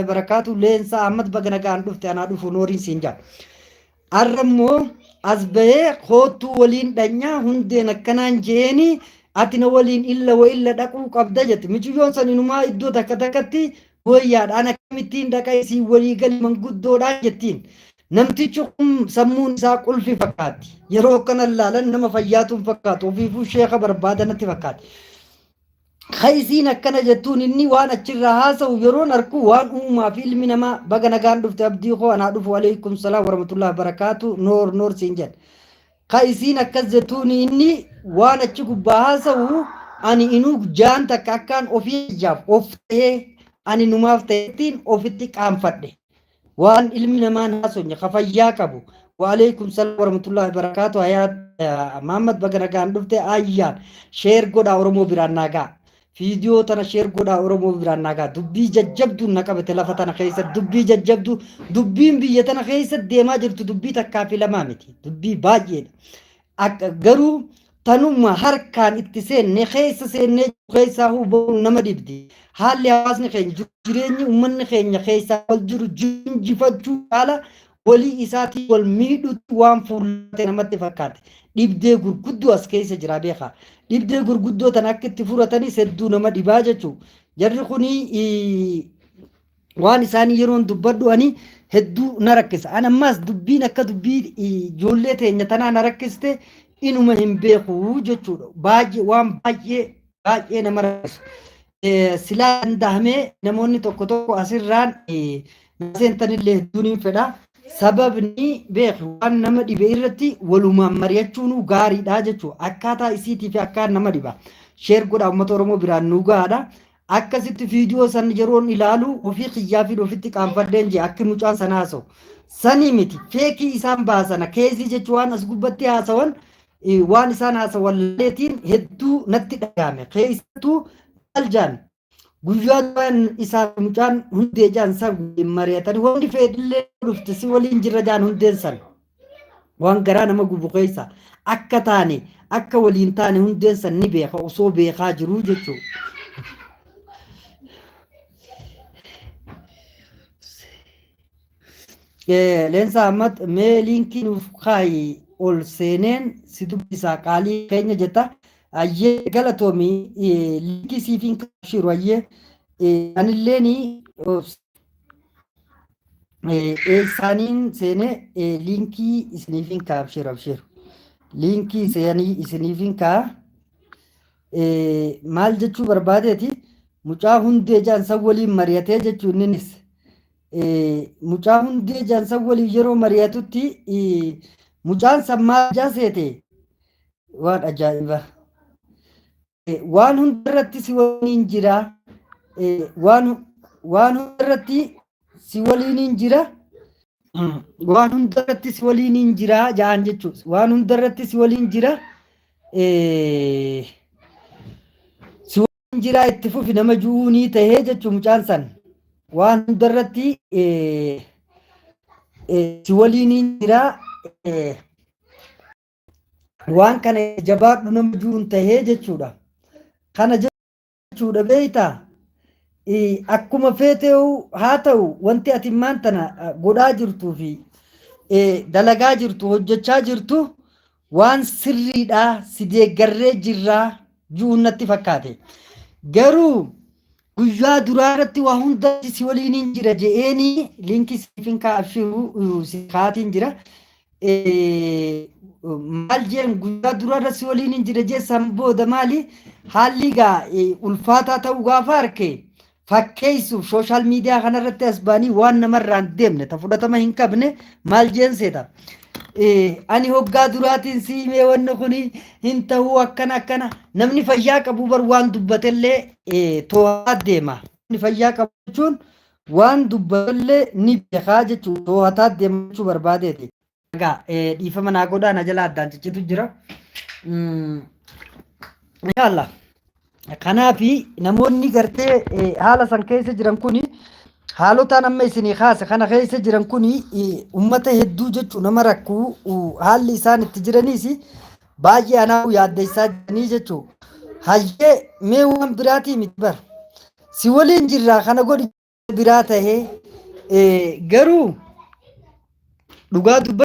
Barakaatu Leensaa Ahmad, baga nagaan dhufte, anaa dhufu, nooriin siin jaa. Arra immoo as bahee koottuu waliin dhanyaa hundeen akkanaan je'eeni, ati na waliin illa wa illa dhaquu qabda jette. Miciyyoon san inumaa iddoo takka takkatti wayyaadhaan akkamittiin dhaqa, isii walii gali manguddoodhaan jettiin. Namtichi kun sammuun isaa qulfi fakkaatti. Yeroo akkana ilaalan nama fayyaatu hin fakkaatu. Ofiifuu sheeka barbaada natti fakkaatti. Ka isiin akkana jettuun inni waan achirraa haasa'u yeroon arku waan uumaa fi ilmi namaa. Baga nagaan dhufte abdii koo, anaa dhufu, alaikum salaam warahmatullahi wabarakaatu, noor noor siin jedha. Ka isiin akkas jettuun inni waan achi gubbaa haasa'u ani inuu jaan takka akkaan ofii ijaaf of ta'ee ani numaaf ta'ettiin ofitti qaanfadhe. Waan ilmi namaa hin haasofne ka fayyaa qabu. Waalaikum salaam warahmatullahi wabarakaatu. Hayaat Muhammad, baga nagaan dhufte. Ayyaan share godhaa, Oromoo biraan naa ga'a. Viidiyoo tana share godhaa, Oromoo biraan naa ga'a. Dubbii jajjabduun na qabate lafa tana keessa, dubbii jajjabduu, dubbiin biyya tana keessa deemaa jirtu dubbii takkaa fi lamaa miti. Dubbii baay'eedha. Akka garuu tanuma harkaan itti seenne keessa seennee keessaa hubachuun nama dhibdi. Haalli hawaasni keenya jiru, jireenyi uummanni keenya keessaa wal jiru injifachuu caala walii isaatii wal miidhutti waan fuullate namatti fakkaate. Dhibdee gurguddoo as keessa jira beekaa. Dhibdee gurguddoo tana akka itti furatanis hedduu nama dhibaa jechuudha. Jarri kuni waan isaanii yeroon dubbadhu ani hedduu na rakkisa. An ammaas dubbiin akka dubbii ijoollee teenya tanaa na rakkiste inuma hin beeku jechuudha. Baay'ee, waan baay'ee baay'ee nama rakkisu. Silaa danda'amee namoonni tokko tokko asirraan na seentanillee hedduun hin fedha. Sababni beeku waan nama dhibe irratti walumaan mari'achuun gaariidha jechuudha. Akkaataa isiitii fi akkaan nama dhiba. Share godhaa, uummata Oromoo biraan nu gahaadha. Akkasitti viidiyoo san yeroon ilaalu ofii kiyyaa fi ofitti qaanfadheen jee akki mucaan sana haasa'u. Sanii miti, fake isaan baasana keezii jechuun waan as gubbatti haasawan, waan isaan haasawan laleetiin hedduu natti dhagahame. Keessattuu maal jaan guyyaa duraan isaa mucaan hundee jaan san waliin mari'atanii wanni fedhillee dhufte si waliin jirra jaan hundeen san. Waan garaa nama gubu keessa akka taane, akka waliin taane hundeen san ni beeka osoo beekaa jiruu jechuudha. Leensaa Ahmad, mee liinkii nuuf kaayi, ol seeneen si dubbisaa qaalii keenya jetta. Ayyee, galatoomi, liinkii siifiin kaashiiru. Ayyee, anilleen eessaaniin seenee liinkii isiniifin kaa, abshiiru abshiiru. Liinkii seenii isiniifin kaa. Maal jechuu barbaadeeti, mucaa hundee jaan san waliin mari'atee jechuu inninis. Mucaa hundee jaan san waliin yeroo mari'atutti mucaan san maal jaa seete? Waan ajaa'ibaa. Waan hunda irratti si waliin jira. Waan hunda irratti si waliin jira. Waan hunda irratti si waliin jira ja'an jechuudha. Waan hunda irratti si waliin jira. Si waliin jira, itti fufi nama ju'uunii tahee jechuun mucaan san. Waan hunda irratti si waliin jira. Waan kana jabaadhu nama ju'uun tahee jechuudha. Kana jechuudha beektaa? Akkuma feeteewu haa ta'u, wanti ati immaan tana godhaa jirtuu fi dalagaa jirtu, hojjechaa jirtu waan sirriidha, si deeggarree jirraa ju'uun natti fakkaate. Garuu guyyaa duraa irratti waa hunda si waliin jira je'eeni liinkii siifin kaa, abshiru, si kaatiin jira. Maal jeen, guyyaa dura irra si waliin hin jira jee, san booda maali haalli gaa ulfaataa ta'uu gaafa arke fakkeessuuf social media kanarratti as ba'anii waan namarraa hin deemne ta fudhatama hin qabne maal jeen seeta. Ani hoggaa duraatiin si himee wanni kun hin ta'uu, akkana akkana. Namni fayyaa qabu bar waan dubbatellee to'ataa deema. Namni fayyaa qabu jechuun waan dubbatellee ni beekaa jechuudha. To'ataa deema jechuu barbaadeeti. Egaa dhiifama naa godhaa, na jala addaan ciccitu jira. Inshallah. Kanaafi namoonni gartee haala san keessa jiran kuni, haalotaan amma isinii kaase kana keessa jiran kuni, ummata hedduu jechuu nama rakkuu haalli isaan itti jiraniis baay'ee anaa yaaddeessaa jiranii jechuu. Hayyee, mee waan biraatii miti bar. Si waliin jirraa kana godhi. Biraa tahee garuu dhugaa dubba.